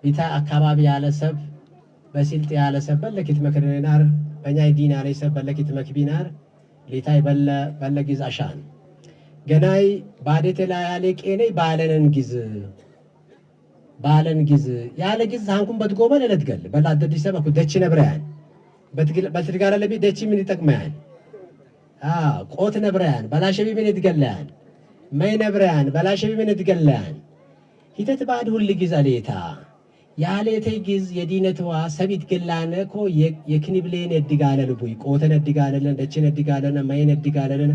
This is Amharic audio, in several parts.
ቢታ አካባቢ ያለ ሰብ በሲልጥ ያለ ሰብ በለኪት መክርናር በኛይ ዲና ላይ ሰብ በለኪት መክቢናር ሊታይ በለ በለ ጊዝ አሻን ገናይ ባዴቴ ላይ ያለ ቄኔ ባለነን ጊዝ ባለን ጊዝ ያለ ጊዝ ሃንኩም በትጎበል ለትገል በላ አደዲ ሰበኩ ደቺ ነብረያን በትድጋለ ለቢ ደቺ ምን ይጠቅመያን ቆት ነብረያን በላሸቢ ምን ይትገለያን መይ ነብረያን በላሸቢ ምን ይትገለያን ሂተት ባድ ሁል ጊዝ አሌታ ያሌተይ ጊዝ የዲነትዋ ሰቢት ግላነ ኮ የክኒብሌን የድጋለ ልቡይ ቆተን የድጋለለን ደችን የድጋለነ መይን የድጋለለን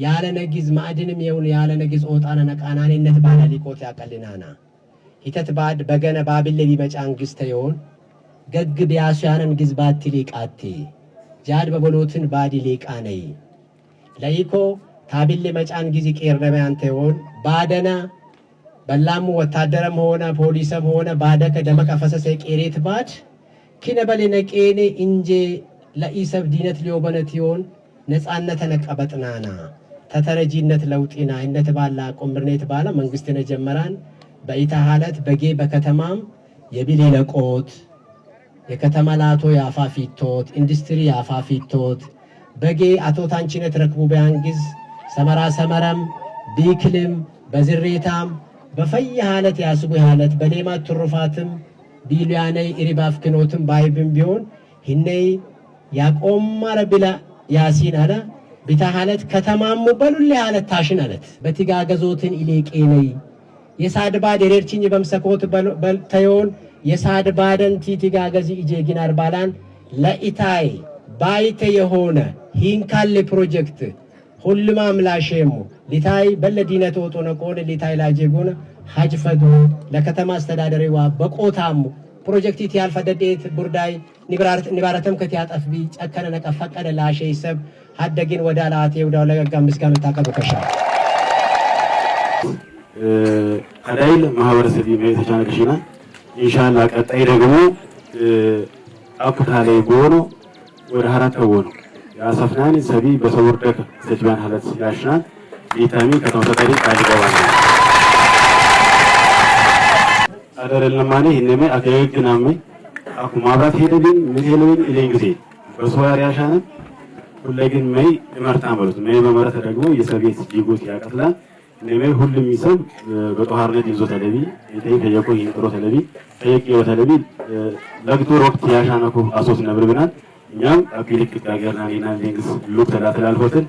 ያለነ ጊዝ ማዕድንም የውን ያለነ ጊዝ ኦጣነ ነቃናኔነት ባለ ሊቆት ያቀልናና ሂተት ባድ በገነ ባቢሌ ቢመጫን ጊዝ ተየውን ገግ ቢያሱ ያነን ጊዝ ባቲ ሊቃቲ ጃድ በበሎትን ባዲ ሊቃነይ ለይኮ ታቢሌ መጫን ጊዝ ቄርነመያን ተየውን ባደና በላሙ ወታደረም ሆነ ፖሊሰም ሆነ ባደከ ደመቀ ፈሰሰ ቄሬት ባድ ኪነ በሌነ ቄኔ እንጄ ለኢሰብ ዲነት ሊዮበነት ይሆን ነፃነተ ነቀበጥናና ተተረጂነት ለውጢና እነት ባላ ቆምርኔት ባላ መንግስት ነጀመራን በኢታ ሀለት በጌ በከተማም የቢሌ ለቆት የከተማ ላቶ ያፋፊቶት ኢንዱስትሪ ያፋፊቶት በጌ አቶ ታንቺነት ረክቡ በያንጊዝ ሰመራ ሰመረም ቢክልም በዝሬታም በፈይ ሀለት ያስጉ ሀለት በሌማት ትሩፋትም ቢሉያነይ ኢሪባፍ ክኖትም ባይብም ቢሆን ሂነይ ያቆማረ ቢላ ያሲን አለ ቢታ ሀለት ከተማሙ በሉል ሀለት ታሽን አለት በቲጋገዞትን ኢሌቄነይ የሳድባ ደሬርችኝ በምሰኮት ተዮን የሳድባደን ቲቲጋገዚ ኢጄጊናር ባላን ለኢታይ ባይተ የሆነ ሂንካሌ ፕሮጀክት ሁሉም አምላሼሙ ሊታይ በለዲነት ወጦ ነቆን ሊታይ ላጄጎነ ሀጅፈዱ ለከተማ አስተዳደሪዋ በቆታሙ ፕሮጀክት ያልፈደዴት ቡርዳይ ኒባረተም ከቲያጠፍቢ ጨከነ ነቀ ፈቀደ ላሼ ይሰብ ሀደግን ወደ አላቴ ወዳው ለገጋ ምስጋና ታቀቡ ከሻ ከዳይል ማህበረሰብ የተቻነ ከሽና ኢንሻአላህ ቀጣይ ደግሞ አኩታ ላይ ጎኖ ወደ ሀራት ተወኑ ያሰፍናን ሰቢ በሰውር ደክ ሰጅባን ሀለት ያሽናን ሊታሚ ከተመሰጠሪ ቃል አደረለማኔ እነመ አከየግናሜ አኩ ማብራት ሄደብኝ ምን ሄደብኝ ኢሌን ጊዜ በሰዋር ያሻነ ሁለግን መይ እመርታ በሉት መይ መመረተ ደግሞ የሰቤት ዲጎት ያቀጥላል እነመ ሁሉም ይሰብ በጦሃርነት ይዞ ተለቢ የጠይ ከየቆ ይንጥሮ ተለቢ ከየቂዮ ተለቢ ለግቶ ወቅት ያሻነኩ አሶስ ነብርብናል እኛም አቢልክ ጋገርና ሌና ሌንግስ ሉክ ተላተላልፎትን።